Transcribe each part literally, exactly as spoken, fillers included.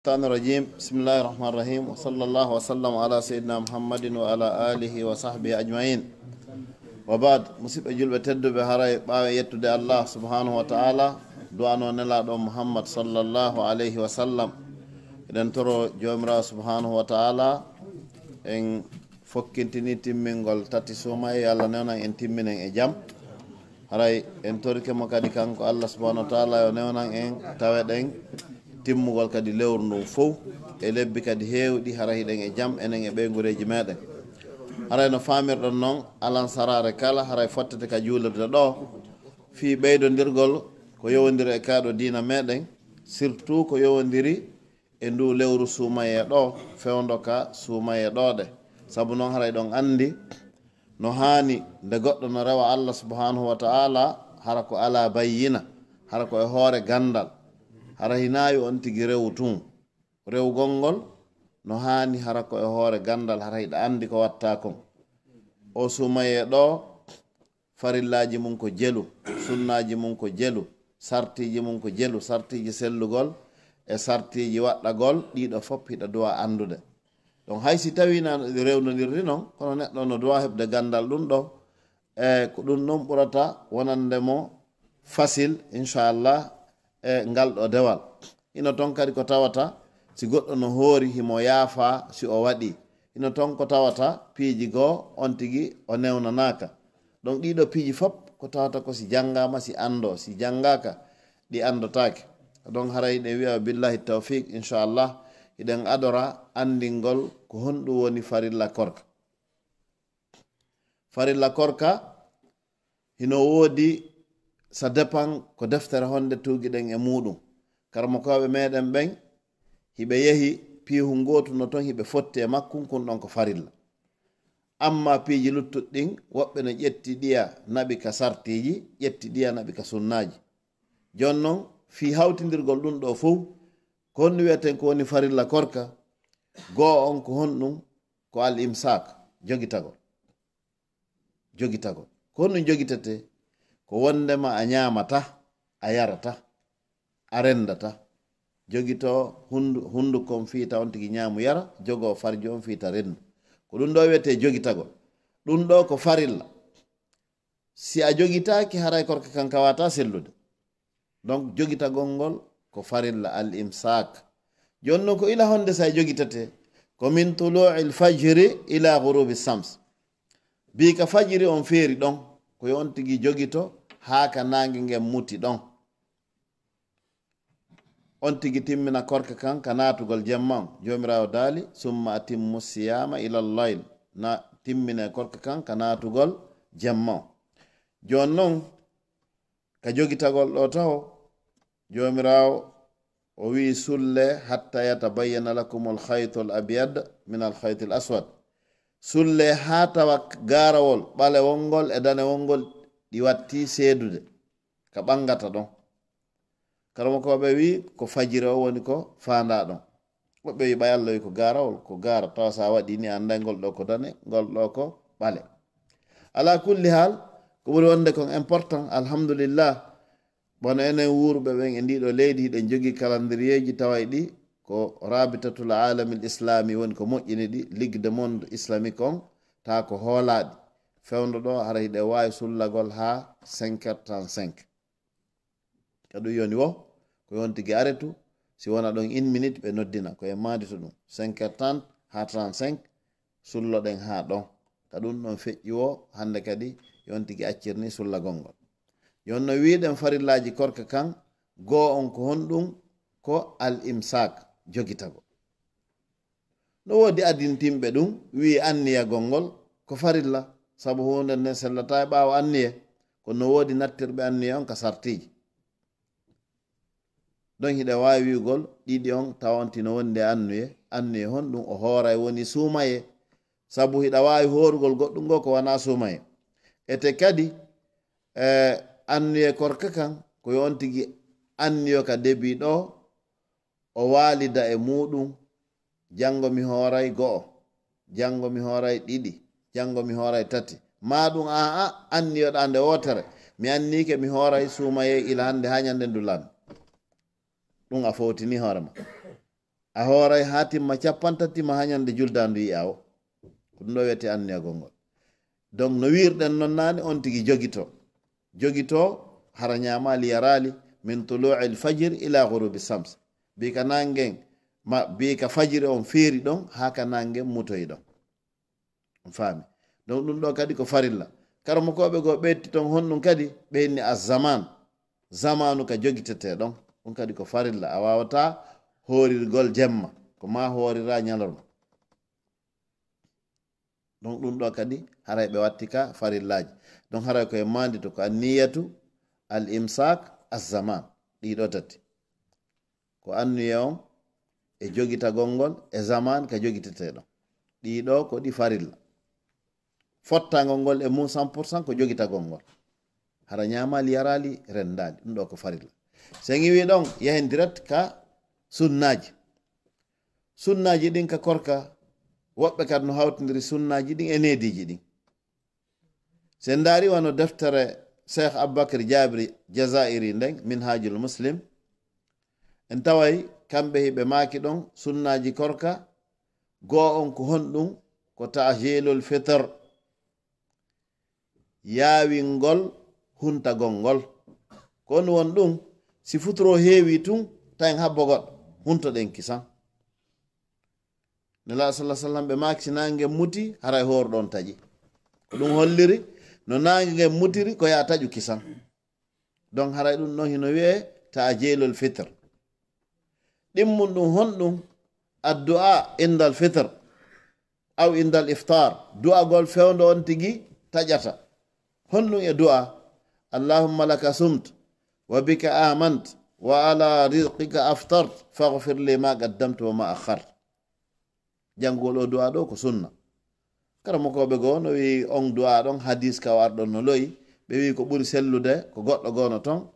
الشيطان الرجيم. بسم الله الرحمن الرحيم. وصلى الله وسلم على سيدنا محمد وعلى آله وصحبه أجمعين. وبعد، musidɓe julɓe tedduɓe, haray ɓaawo yettude Allah subhanahu wa ta'ala, du'ano Nelaaɗo Muhammad sallallahu alayhi wa sallam, eɗen toro Joomiraawo subhanahu wa ta'ala en fokkintini timmingol tati suumaye, yo Allah newnan en timminen e jam. Haray en torike mo kadi kanko Allah subhanahu wa ta'ala yo newnan en taweɗen timmugol kadi lewru ndun fow e lebbi kadi heewɗi, hara hiɗen e jam enen e ɓeyngureeji meɗen. Haray no faamirɗon non, alansaraare kala haray fottete ka juulirde ɗo fii ɓeydondirgol ko yowondiri e kaaɗo diina meɗen, surtout ko yowondiri e nduu lewru suumayee ɗoo, fewndo ka suumayee ɗooɗe. Sabu non, haray ɗon anndi no haani nde goɗɗo no rewa Allah subhanahu wa ta'ala, hara ko alaa bayyina, hara ko e hoore ganndal, hara hinaayi on tigi rewu tun. Rewugol ngol no haani hara ko e hoore ganndal, hara hiɗa anndi ko wattaa kon. O suumayee ɗoo, farillaaji mun ko jelu, sunnaaji mun ko jelu, sartiiji mun ko jelu, sartiiji sellugol e sartiiji waɗɗagol, ɗiɗo fof hiɗa duwa anndude. Donc, hay si tawii na ɗi rewnondirri non, kono neɗɗo no duwa heɓde ganndal ɗum ɗo, e ko ɗum ɗon ɓurata wonande mo fasil, inchallah, e ngal ɗo dewal. Hino ton kadi ko tawata si goɗɗo no hoori, himo yaafaa si o waɗii. Hino ton ko tawata piiji goo on tigi o newnanaaka. Donc, ɗiɗo piiji fof ko tawata ko si janngaama, si anndoo, si janngaaka, ɗi anndotaake. Donc, haray hiɗen wi'a billahi tawfiq, inchallah, hiɗen adora anndingol ko honɗum woni farilla korka. Farilla korka hino woodi, ça dépend ko deftere honde tuugiɗen e muuɗum. Karamokooɓe meɗen ɓen, hiɓe yehi piihu ngootu no ton, hiɓe fotti e makkun, kun ɗon ko farilla. Amma piiji luttuɗi ɗin, woɓɓe no ƴetti ɗiya naɓi ka sartiiji, ƴetti ɗiya naɓi ka sunnaaji. Jooni non, fii hawtindirgol ɗum ɗoo fow, ko honɗum wi'eten ko woni farilla korka? Goo on ko honɗum? Ko al imsak, jogitagol. Jogitagol. Ko honɗum jogitetee? Ko wondema a ñaamata, a yarata, a rendata. Jogito hundu-, hundukon fiita on tigi ñaamu yara, jogo farju on fiita rendu. Ko ɗum ɗoo wi'etee jogitagol. Ɗum ɗoo ko farilla. Si a jogitaaki, haray korka kan ka waawataa sellude. Donc, jogitagol ngol ko farilla, al imsak. Jooni non, ko ila honde sa jogitetee? Ko min tuluu'il fajri ila ghurubi shams. Bii ka fajiri on feeri ɗon, ko yo on tigi jogito haa ka naange ngen muti ɗon. On tigi timmina korka kan ka naatugol jemma on. Joomiraawo daali, "Summa atimmu siyaama ilal layl." Na timmine korka kan ka naatugol jemma on. Jooni non, ka jogitagol ɗoo taho, Joomiraawo o wi'i, "Sullee hatta yatabayyana lakumul khaytul abyad minal khaytil aswad." Sullee haa tawa gaarawol ɓalewol ngol e danewol ngol ɗi wattii seedude, ka ɓangata ɗon. Karamokooɓe wi'i ko fajiri o woni ko faandaa ɗon. Woɓɓe wi'i ɓay Alla wi'i ko gaarawol, ko gaara, tawa sa waɗii ni a annday ngol ɗoo ko dane, ngol ɗoo ko ɓale. Ala kulli haal, ko ɓuri wonde kon important, alhamdulillah, wano enen wuuruɓe ɓen e ndii ɗoo leydi, hiɗen jogii kalandiriyeeji taway ɗi ko Rabitatul Alamil Islami woni ko moƴƴini ɗi, Ligue de Monde Islamique on, taa ko hoolaaɗi. Fewndo ɗoo, hara hiɗen waawi sullagol haa cinq heures trente-cinq. Ka ɗum yoni wo, ko yon tigi aretu, si wona ɗon une minute ɓe noddina, ko en maandito ɗum. Cinq heures trente haa trente-cinq, sulloɗen haa ɗon. Ka ɗum ɗon feƴƴi wo, hannde kadi yon tigi accirni sullagol ngol. Yon no wiiɗen farillaaji korka kan, goo on ko honɗum? Ko al imsak, jogitagol. No woodi adintinɓe ɗum, wi'i anniyagol ngol ko farilla, sabu huunde nden sellataa e ɓaawo anniye. Kono no woodi nattirɓe anniye on ka sartiiji. Ɗon hiɗa waawi wi'ugol ɗiɗi on tawa on tino wondi e annuye, annuye honɗum o hooray woni suumaye, sabu hiɗa waawi hoorugol goɗɗum goo ko wanaa suumaye. Ete kadi, e annuye korka kan, ko yo on tigi anniyo ka debi ɗoo, o waalida e muuɗum, "Janngo mi hooray go'o, janngo mi hooray ɗiɗi, janngo mi hooray tati." Maa ɗum, aa, anniyoɗaa nde wootere, "Mi anniike mi hooray suumayee ila hannde haa ñannde ndu lanɗi." Ɗum a fowtini hoore ma. A hooray haa timma cappanɗe tati ma haa ɲande juldaandu yi'aa o. Ko ɗum ɗoo wiyetee anniyagol ngol. Donc, no wi'irɗen non naane, on tigi jogitoo. Jogitoo, hara ɲaamaali yaraali, min tuluu'il fajri ila ghurubi shams. Bii ka naangen, ma, bii ka fajiri on feeri ɗon, haa ka naangen mutoyi ɗon. On faami. Donc, ɗum ɗoo kadi ko farilla. Karamokooɓe goo ɓe ƴetti ton honɗum kadi, ɓe inni azzamaan. Zamaanu ka jogitetee ɗon. Ɗum kadi ko farilla. A waawataa hoorirgol jemma. Ko maa hooriraa ɲalorma. Donc, ɗum ɗoo kadi, haray ɓe watti ka farillaaji. Donc, haray ko e maandi to ko anniyatu, al imsaak, azzamaan. Ɗii ɗoo tati. Ko anniya on e jogitagol ngol e zamaan ka jogitetee ɗon. Ɗii ɗoo ko ɗi farilla. Fottangol ngol e mum cent pour cent ko jogitagol ngol. Hara ɲaamaali, yaraali, renndaali. Ɗum ɗoo ko farilla. Si en iwii ɗon, yahen direct ka sunnaaji. Sunnaaji ɗin ka korka, woɓɓe kadi no hawtindiri sunnaaji ɗin e neediiji ɗin. Si en ndaari wano deftere Sheikh Abubakar Jabiri Jazairi nden, Minhajul Muslim, en taway kamɓe hiɓe maaki ɗon sunnaaji korka, goo on ko honɗum? Ko ta'jilul fitr, yaawingol huntagol ngol. Ko honɗum woni ɗum? Si futuro heewi tun, tawen habbo goɗɗo, huntoɗen kisan. Nelaaɗo sallallahu alaihi wasallam ɓe maaki si naange ngen muti, haray hooruɗon taƴi. Ko ɗum holliri, no naange ngen mutiri, ko yo a taƴu kisan. Donc haray ɗum ɗon hino wi'ee ta'jilul fitr. Ɗimmun ɗum honɗum? Addu'a indal fitr aw indal iftar. Du'agol fewndo on tigi taƴata. Honɗum e du'a? Allahumma laka sumt, wa bika amant, wa ala rizqika aftart, faghfir li ma qaddamtu wa ma akhart. Janngugol oo du'aa ɗoo ko sunna. Karamokooɓe goo no wi'i on du'aa ɗon, hadiis ka o arɗon no lo'i, ɓe wi'i ko ɓuri sellude ko goɗɗo goo no ton,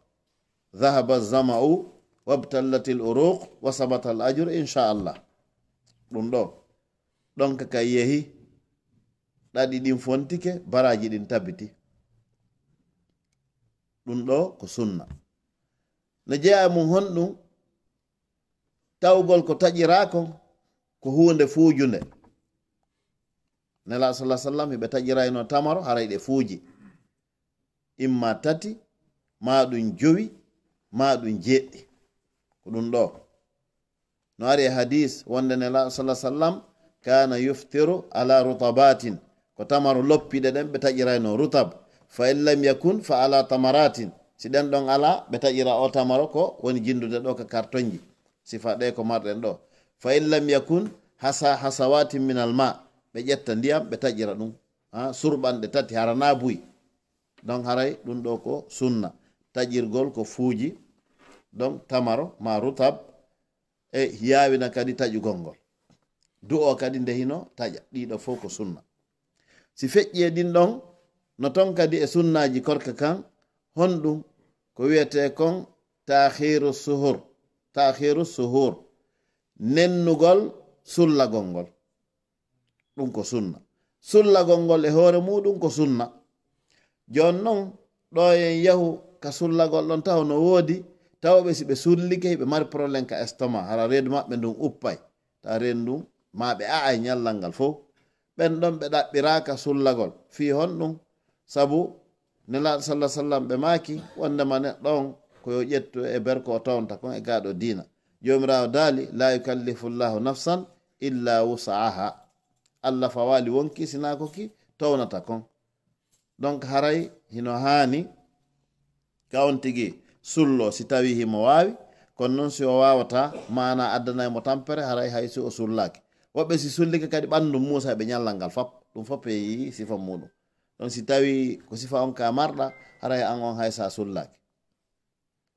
"Dhahaba zama'u wabtallatil uruq wa sabatal ajru insha Allah." Ɗum ɗoo, ɗon ka kay yehi, ɗaɗi ɗin fontike, baraaji ɗin tabiti. Ɗum ɗoo ko sunna. No jeyaa e mum honɗum? Tawgol ko taƴiraa kon ko huunde fuujunde. Nelaaɗo sallallahu alaihi wasallam, hiɓe taƴiraynoo tamaro, haray ɗe fuuji. Imma tati, maa ɗum jowi, maa ɗum jeɗɗi. Ko ɗum ɗoo. No ari e hadiis wonde Nelaaɗo sallallahu alaihi wasallam, "Kana yuftiru ala rutabatin." Ko tamaro loppiɗe ɗen ɓe taƴiraynoo, rutab. "Fa in lam yakun fa ala tamaratin." Si ɗen ɗon alaa, ɓe taƴira o tamaro ko woni jinndude ɗoo ka kartonji. Sifa ɗee ko marɗen ɗoo. "Fa in lam yakun hasa-, hasawatin minal ma." Ɓe ƴetta ndiyam, ɓe taƴira ɗum. Ha, surɓanɗe tati, hara naa buy. Donc haray ɗum ɗoo ko sunna. Taƴirgol ko fuuji, donc tamaro, ma rutab, e yaawina kadi taƴugol ngol. Du'o kadi nde hino taƴa. Ɗii ɗoo fow ko sunna. Si feƴƴi e ɗin ɗon, no ton kadi e sunnaaji korka kan, honɗum ko wi'etee kon ta'khiru suhur, ta'khiru suhur, nennugol sullagol ngol. Ɗum ko sunna. Sullagol ngol e hoore muuɗum ko sunna. Jooni non, ɗoo en yahu ka sullagol ɗon taho no woodi, tawa ɓe si ɓe sullike, hiɓe mari problème ka estomac, hara reedu maɓɓe ndun uppay. Tawa reedu ndun, maa ɓe a'ay ɲallal ngal fow. Ɓen ɗon ɓe ɗaɓɓiraaka sullagol. Fii honɗum? Sabu Nelaaɗo sallallahu alaihi wasallam ɓe maaki, wondema neɗɗo on ko yo ƴettu e berko o tawanta kon e gaaɗo diina. Joomiraaɗo daali, "La yukallifu Allahu nafsan illa wus'aha." Allah fawaali wonkii sinaa ko ki townata kon. Donc haray hino haani ka on tigi sulloo si tawii himo waawi, kono non si o waawataa, maanaa addanay mo tampere, haray hay si o sullaaki. Woɓɓe si sullike kadi ɓandu muusa ɓe ɲallal ngal fop, ɗum fop e yii sifa muuɗum. Donc si tawii ko sifa on ka marɗa, haray an on hay sa sullaaki.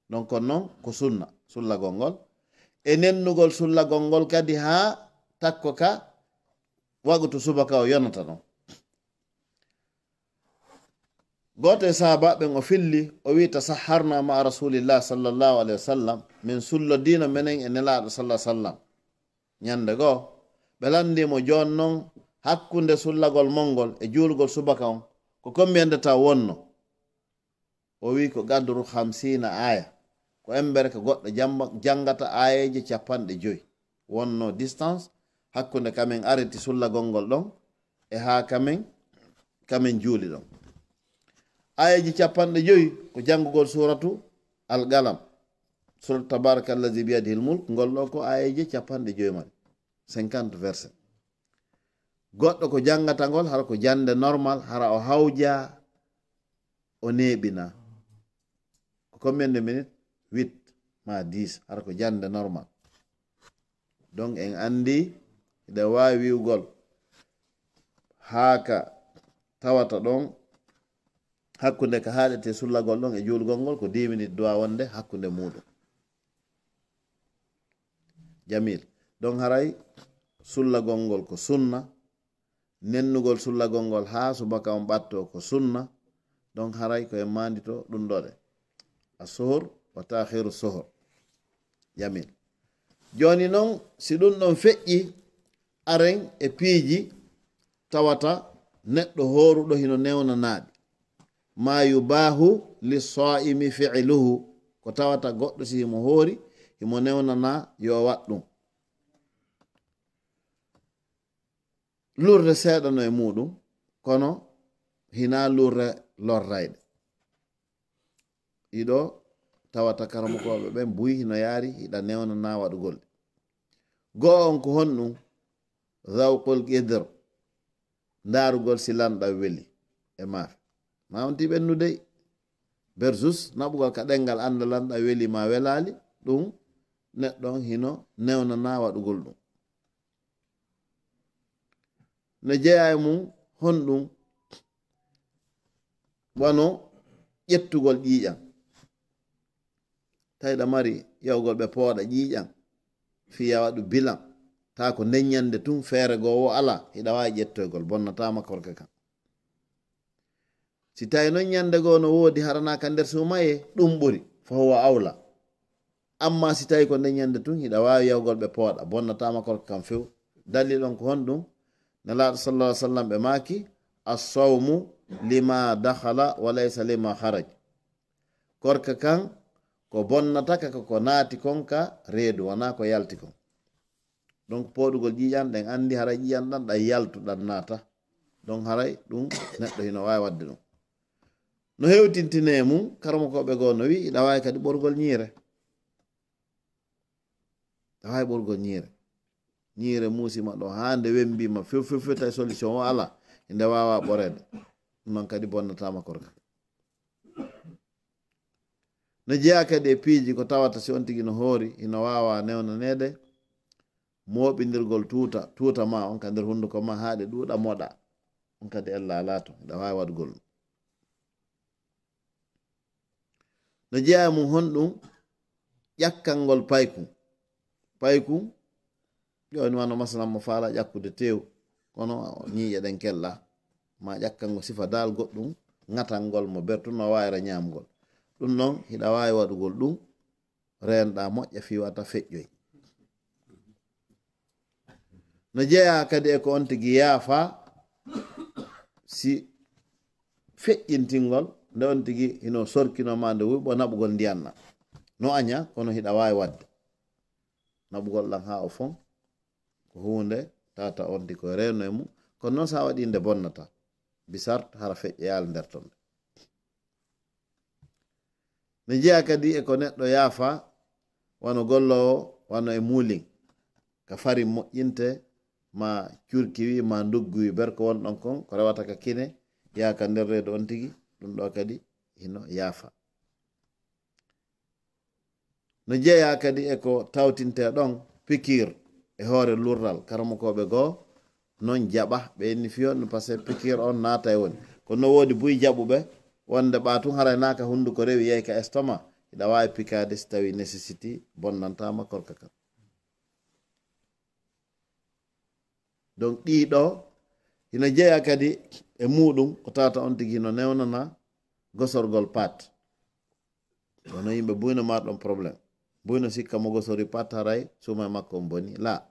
Donc kono non ko sunna sullagol ngol. E nennugol sullagol ngol kadi haa takko ka waqtu subaka o yonata ɗon. Gooto e sahaabaaɓe ɓen o filli, o wi'i, "Tasahharna ma'a Rasulillah sallallahu alaihi wasallam." Min sullodiino menen e Nelaaɗo sallallahu alaihi wasallam. Ɲande goo, ɓe lanndii mo, "Jooni non, hakkunde sullagol mon ngol e juulgol subaka on, ko combien de temps wonno?" O wi'i, "Ko qadru khamsina aya." Ko embere ko goɗɗo jamba-, janngata aayeeje cappanɗe joy. wonnoo distance hakkunde ka men arrêté sullagol ngol ɗon e haa ka men, ka men juuli ɗon. Aayeeji capanɗe jowi ko janngugol suuratu Al-Qalam, suuratu Tabaaraka allazi biyadihil mulk, ngol ɗoo ko aayeeje capanɗe jowi mari, cinquante verset. Goɗɗo ko janngata ngol, hara ko jannde normal, hara o hawjaa, o neeɓinaa. Ko combien de minutes? Huit maa dix, hara ko jannde normal. Donc, en anndi, hiɗa waawi wi'ugol haa ka tawata ɗon, hakkunde ka haaɗete sullagol ɗon e juulgol ngol, ko dix minutes duwaa wonde hakkunde muuɗum. Jamil. Donc, haray sullagol ngol ko sunna, nennugol sullagol ngol haa subaka on ɓattoo ko sunna. Donc, haray ko en maandito ɗum ɗoo ɗe. As-suhur wa ta'khiru suhur. Jamil. Jooni non, si ɗum ɗon feƴƴi, aren e piiji tawata neɗɗo hooruɗo hino newnanaaɗi. Ma yubahu lis-saimi fi'luhu, ko tawata goɗɗo si himo hoori, himo newnanaa yo o waɗ ɗum. Lurde seeɗa no e muuɗum, kono hinaa lurde lorrayɗe. Ɗiɗo tawata karamokooɓe ɓen buy hino yaari hiɗa newnanaa waɗugol ɗi. Go'o on ko honɗum? Zawqul qidr, ndaarugol si lanɗan weli e maafe. Ma on ti ɓennu dey. Versus naɓugol ka ɗenngal annda lanɗan weli ma welaali, ɗum neɗɗo on hino newnanaa waɗugol ɗum. No jeyaa e mum honɗum? Wano ƴettugol ƴiiƴan. Tawi ɗa mari yahugol ɓe pooɗa ƴiiƴan, fii ya waɗu bilan. Taa ko nden ñannde tun feere goo woo alaa, hiɗa waawi ƴettoygol, bonnataama korka kan. Si tawi non ñannde goo no woodi harana ka nder suumaye, ɗum ɓuri, fa huwa awla. Amma si tawi ko nden ñannde tun, hiɗa waawi yahugol ɓe pooɗa, bonnataama korka kan few. Dalil on ko honɗum? Nelaaɗo sallallahu alaihi wasallam ɓe maaki, "As-sawmu lima dakhala wa laysa lima kharaj." Korka kan ko bonnata ka ko, ko naati kon ka reedu, wanaa ko yalti kon. Donc, pooɗugol ƴiiƴan ɗen anndi haray ƴiiƴan ɗan ɗan yaltu, ɗan naata. Donc, haray ɗum neɗɗo hino waawi waɗde ɗum. No hewtintinee mum, karamokooɓe goo no wi'i, hiɗa waawi kadi ɓorgol ñiire. Hiɗa waawi ɓorgol ñiire. Ñiire muusima ɗoo, haa nde wembiima few, few, few, tawi solution o alaa. Nde waawaa ɓoreede. Ɗum non kadi bonnataama korka. No jeyaa kadi e piiji ko tawata si on tigi no hoori, hino waawaa newnaneede, mooɓindirgol tuuta, tuuta maa on ka nder hunnduko maa haa ɗe ɗuuɗa moɗa. On kadi ella alaa ton, hiɗa waawi waɗugol ɗum. No jeyaa e mum honɗum? Ƴakkangol paykun. Paykun, jooni wano masalan mo faala ƴakkude teew, kono ñiiƴe ɗen kella. Ma ƴakkango sifa daal goɗɗum, ŋatangol mo bertu no waawira ñaamgol. Ɗum non, hiɗa waawi waɗugol ɗum, reenɗaa moƴƴa fii wata feƴƴoy. No jeyaa kadi e ko on tigi yaafaa, si feƴƴintingol, nde on tigi hino sorkinoo ma nde wuuɓo naɓugol ndiyan ɗan. No aña, kono hiɗa waawi waɗde. Naɓugol ɗan haa o fon, ko huunde tata on tigi ko reeno e mum, kono non si a waɗii nde bonnata, bisart hara feƴƴoyaali nder ton. No jeyaa kadi e ko neɗɗo yaafaa, wano golloowo, wano e muulin, ka farin moƴƴinte, ma curki wi, ma nduggu wi, ber ko won ɗon kon, ko rewata ka kine, yaa ka nder reedu on tigi, ɗum ɗoo kadi hino yaafaa. No jeyaa kadi e ko tawtintee ɗon, pikiir e hoore lurral, karamokooɓe goo non jaɓa, ɓe inni fiyo no, parce que pikiir on naatay woni. Kono no woodi buy jaɓuɓe, wonde ɓaa tun haray naa ka hunnduko rewi, yahi ka estomac, hiɗa waawi pikaade si tawii nécessité bonnantaa ma korka kan. Donc, ɗii ɗoo, hino jeyaa kadi e muuɗum, ko tawata on tigi hino newnana gosorgol paat. Kono yimɓe buy no marɗon problème. Buy no sikka mo gosori pat haray suuma e makko on boni. Laa,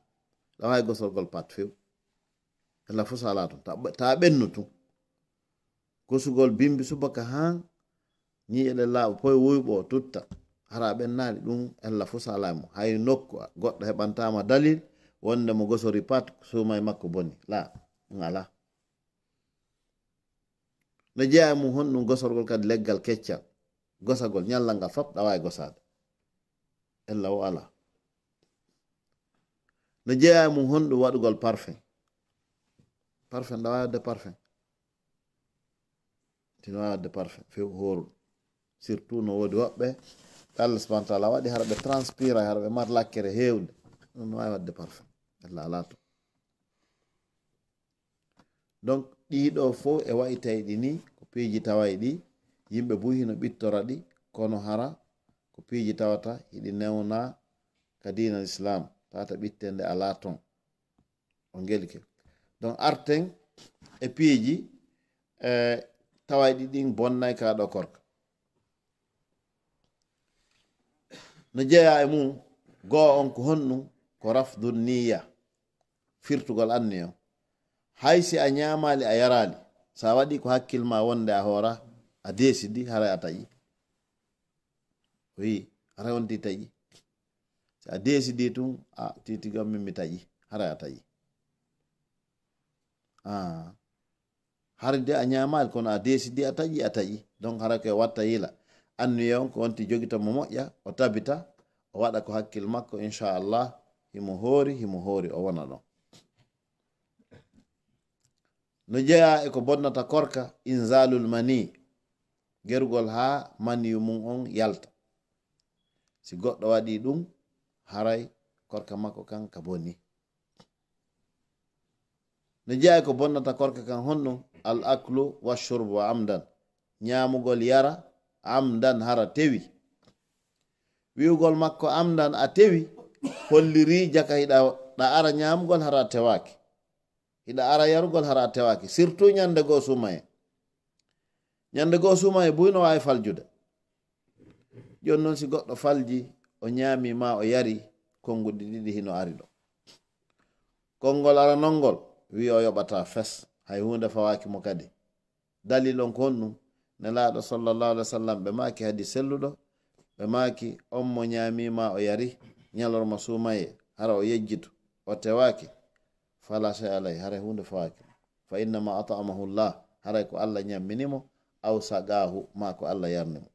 ɗa waawi gosorgol pat few. Ella fuu saalaa ton. Ta, ta ɓennu tun. Gosugol bimbi subaka haa ñiiƴe ɗen laaɓa, poy wuyɓoo, tutta. Hara a ɓennaali ɗun, ella fuu saalaa e mun. Hay nokku goɗɗo heɓantaama dalil wonde mo gosori pat, suumay makko boni. Laa, ɗun alaa. No jeyaa e mun honɗun gosorgol kadi leggal keccal, gosagol ñallal ngal fop ɗawaa e gosaade. Ella o alaa. No jeyaa e mun honɗun waɗugol parfum. Parfum ɗawaa e waɗde parfum. Tino waɗde parfum few hooru. Surtout no woodi woɓɓe, ɓe Allah subhanahu wa ta'ala waɗi hara ɓe transpira, hara ɓe mari lakkere heewnde. Ɗun no waawi waɗde parfum. Allah alaa to. Donc, ɗii ɗoo fow e wa'itayɗi nii, ko piiji tawayɗi, yimɓe buy hino ɓittora ɗi, kono hara ko piiji tawata hiɗi newnaa ka diina Islaam, tawata ɓittende alaa ton. On ngelike. Donc, arten e piiji, e tawayɗi ɗin bonnay ka ɗoo korka. No jeyaa e mun, go'o on ko honɗun? Ko rafdu niyya, firtugol anniya on. Hay si a ñaamaali, a yaraali, si a waɗii ko hakkil maa wonde a hoora, a deesidi, haray a taƴi. O wi'i, haray on ti taƴi. Si a deesidi tun, a titigi on min mi taƴi, haray a taƴi. Ah. Hari de a ñaamaali, kono a deesidi, a taƴi, a taƴi. Donc, hara ko e watta yila. Anniya on ko wonti jogito mo moƴƴa, o tabita, o waɗa ko hakkil makko, inchallah, himo hoori, himo hoori, o wona ɗon. No jeyaa e ko bonnata korka, inzalul mani, gerugol haa maniyu mun on yalta. Si goɗɗo waɗii ɗun, haray korka makko kan ka boni. No jeyaa e ko bonnata korka kan honɗun? Al aklu wa shurbu amdan. Ñaamugol yara amdan hara tewi. Wi'ugol makko amdan a tewi, hollirii jaka hiɗa, ɗa ara ñaamugol hara a tewaaki. Hiɗa ara yarugol hara a tewaaki. Surtout ñande goo suumayee. Ñande goo suumayee buy no waawi faljude. Jooni non si goɗɗo falji, o ñaami maa o yari, konnguɗi ɗiɗi hino ari ɗo. Konngol aranol ngol, wi'i o yoɓataa fes, hay huunde fawaaki mo kadi. Dalil on ko honɗun? Nelaaɗo sallallahu alaihi wa sallam, ɓe maaki hadis selluɗo, ɓe maaki, on mo ñaami maa o yari, ñalorma suumayee, hara o yejjitu, o tewaaki, fala shay alay, haray huunde fawaaki mo. Fa innama at'amahu Allah, haray ko Allah ñammini mo, aw saqaahu, maa ko Allah yarni mo.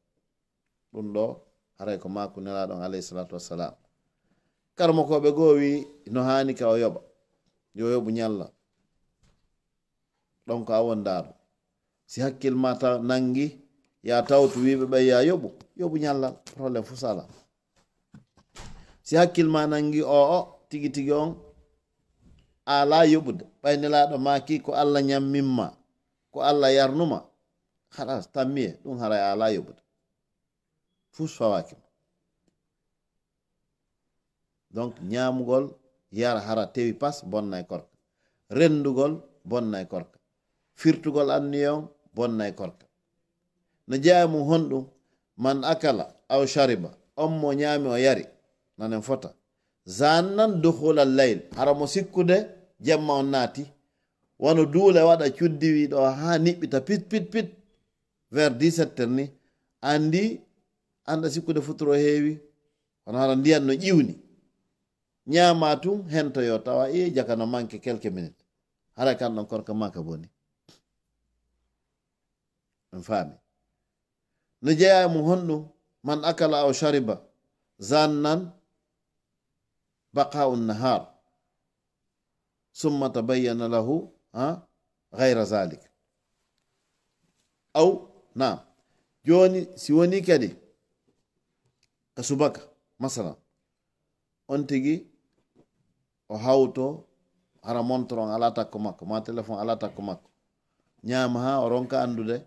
Ɗun ɗoo, haray ko maaku Nelaaɗo on, alayhi salatu wassalam. Karamokooɓe goo wi'i, no haani ka o yoɓa, yo yoɓu ñallal. Ɗon ko a wondaaro. Si hakkil maa ta-, nangi, yaa tawtu wi'uɓe ɓen yaa yoɓu, yoɓu ñallal, problème fuu sala. Si hakkil maa nangi, o, o, tigi tigi on, a alaa yoɓude. Ɓay Nelaaɗo maaki ko Allah ñammin ma, ko Allah yarnu ma, halas, tammiye, ɗun haray a alaa yoɓude. Fus fawaaki ma. Donc, ñaamugol, yara hara tewi pas, bonnay korka. Renndugol, bonnay korka. Firtugol anniya on, bonnay korka. No jeyaa e mun honɗun? Man akala aw shariba, on mo ñaami o yari, nanen fota. Zannan dukhulal layl, hara mo sikkude jemma on naati. Wano duule waɗa cuddiwi ɗo haa niɓɓita pit, pit, pit, vers dix-sept heures ni. Andi, anda sikkude futuro heewi, kono hara ndiyan no ƴiwni. Ñaama tun, hentoyo, tawa, e, jaka no manque quelques minutes. Haray kan ɗon korka maa ka boni. On faami? No jeyaa e mun honɗun? Man akala aw shariba, zannan baqa'u nahar. Summa tabayyana lahu, ha, ghayra zalik. Aw, naam. Jooni, si wonii kadi ka subaka, masalan, on tigi o hawto, hara montre on alaa takko makko, maa telefon alaa takko makko. Ñaama haa o ronka anndude,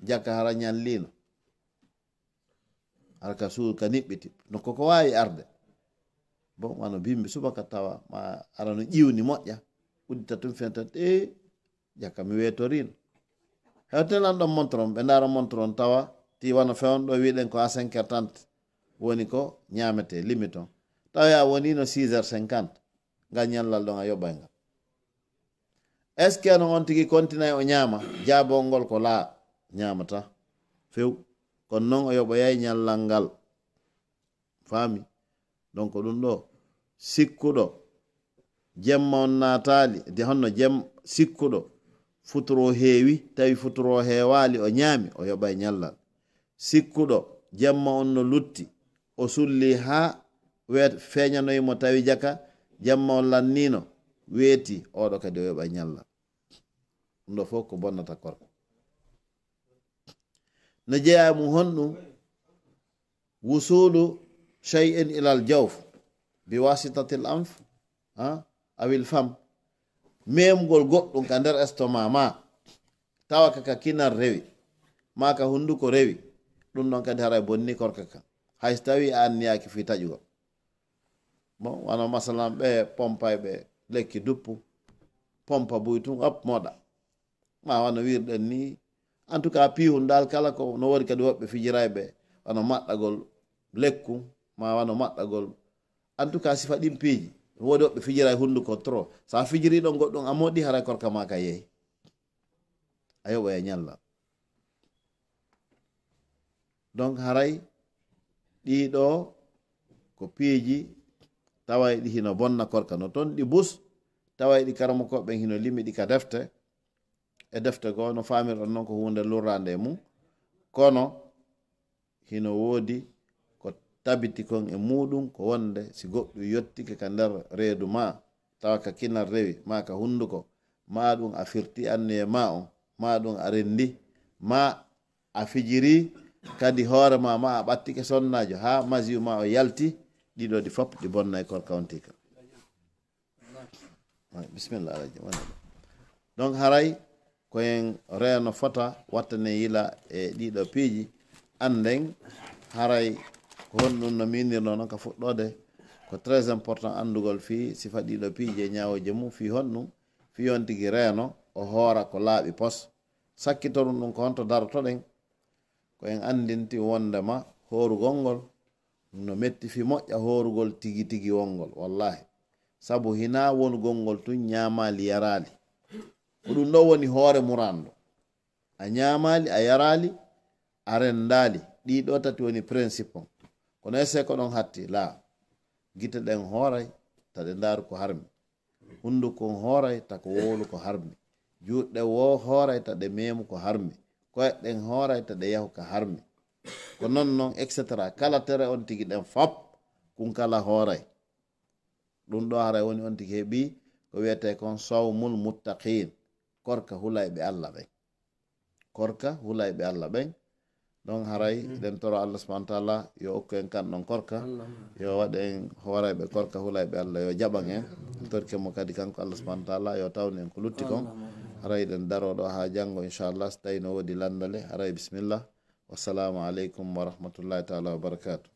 jaka hara ñalliino. Hara ka suudu ka niɓɓiti. No ko ko waawi arde. Bon, wano bimbi subaka tawa, ma ara no ƴiwni moƴƴa. Uddita tun fentan, ee, jaka mi weetoriino. Hewten lan ɗon montre on, ɓe ndaara montre on tawa, ti wano fewon ɗo wi'ɗen ko à cinq heures trente woni ko ñaametee, limite on. Tawa yaa woniino six heures cinquante, ngal ñallal ɗon a yoɓay ngal. Est-ce que no on tigi kontinay o ñaama? Jaabol ngol ko laa, ñaamata. Few. Kono non o yoɓoyay ñallal ngal. Faami? Donc ɗum ɗo, sikkuɗo jemma on naataali, de honno jem-, sikkuɗo futuro heewi, tawi futuro heewaali, o ñaami, o yoɓay ñallal. Sikkuɗo jemma on no lutti, o sulli haa weet-, feeñanoyi mo tawi jaka, jemma on lanniino, weeti, oɗo kadi o yoɓay ñallal. Ɗum ɗo fof ko bonnata korka. No jeyaa e mum honɗum? Wusulu shay'in ilal jawf bi wasitatil anf, ha, awil fam. Memgol goɗɗum ka nder estomac ma, tawa ka, ka kinal rewi, ma ka hunduko rewi, ɗum ɗon kadi haray bonni korka ka. Hay so tawi a anniyaaki fii taƴugol. Bon, wano masalan ɓe pompayɓe lekki duppu, pompa buy tun, op, moɗa. Ma wano wirɗen ni. En tout cas, piihun dal kala ko no woodi kadi woɓɓe fijirayɓe, wano maɗɗagol lekku, ma wano maɗɗagol. En tout cas, sifa ɗin piiji, no woodi woɓɓe fijiray hunduko trop. Sa fijiri ɗon goɗɗum a moɗi, haray korka ma ka yehi. A yoɓoya ñalla. Donc, haray ɗii ɗoo ko piiji tawayɗi hino bonna korka. No ton ɗi bus, tawayɗi karamokooɓe ɓen hino limi ɗi ka defte. E defte goo no faamirɗon non ko huunde lurraande e mum. Kono hino woodi ko tabiti kon e muuɗum, ko wonde si goɗɗum yottike ka nder reedu maa, tawa ka kinal rewi, maa ka hunduko, maa ɗum a firti anniye maa on, maa ɗum a rendi, maa a fijiri kadi hoore maa, maa a ɓattike sonnaajo, haa masiyu maa o yalti, ɗiɗo ɗi fop ɗi bonnay korka on tika. Ay, bisimilla, Alhaji, wonde. Donc, haray ko en reeno fota wattane yila e ɗiɗo piiji, annden haray ko honɗum no miinirnoo non ka fuɗɗoode. Ko très important anndugol fii sifa ɗiɗo piiji e ñaawooje mum, fii honɗum, fii on tigi reeno, o hoora ko laaɓi pos. Sakkitorum ɗum ko honto darotoɗen? Ko en anndinti wondema hoorugol ngol no metti fii moƴƴa hoorugol tigi tigi wongol, wallahi. Sabu hinaa wonugol ngol tun ñaamaali yaraali. Ko ɗum ɗo woni hoore muraandu. A ñaamaali, a yaraali, a rendaali. Ɗii ɗoo tati woni principe on. Kono est-ce que ko ɗon hatti? Laa. Gite ɗen hooray, ta ɗe ndaaru ko harmi. Hunduko on hooray, ta ko wowlu ko harmi. Juuɗe ɗen wo hooray, ta ɗe meemu ko harmi. Ko'e ɗen hooray, ta ɗe yahu ka harmi. Ko non non, et cetera. Kala tere on tigi ɗen fop, kun kala hooray. Ɗum ɗo haray woni on tigi heɓi ko wiyetee kon sawmul muttaqiin. Korka hulayɓe Alla ɓen. Korka hulayɓe Alla ɓen. Ɗon haray ɗen toro Allah subhanahu wa ta'ala yo okku en kan ɗon korka. Yo waɗ en hoorayɓe korka hulayɓe Alla, yo jaɓan en. Torke mo kadi kanko Allah subhanahu wa ta'ala yo tawnu en ko lutti kon. Haray ɗen daro ɗo haa janngo, inchallah, so tawi no woodi landale. Haray bisimilla. Wassalamu aleykum wa rahmatullahi ta'ala wa barakatuh.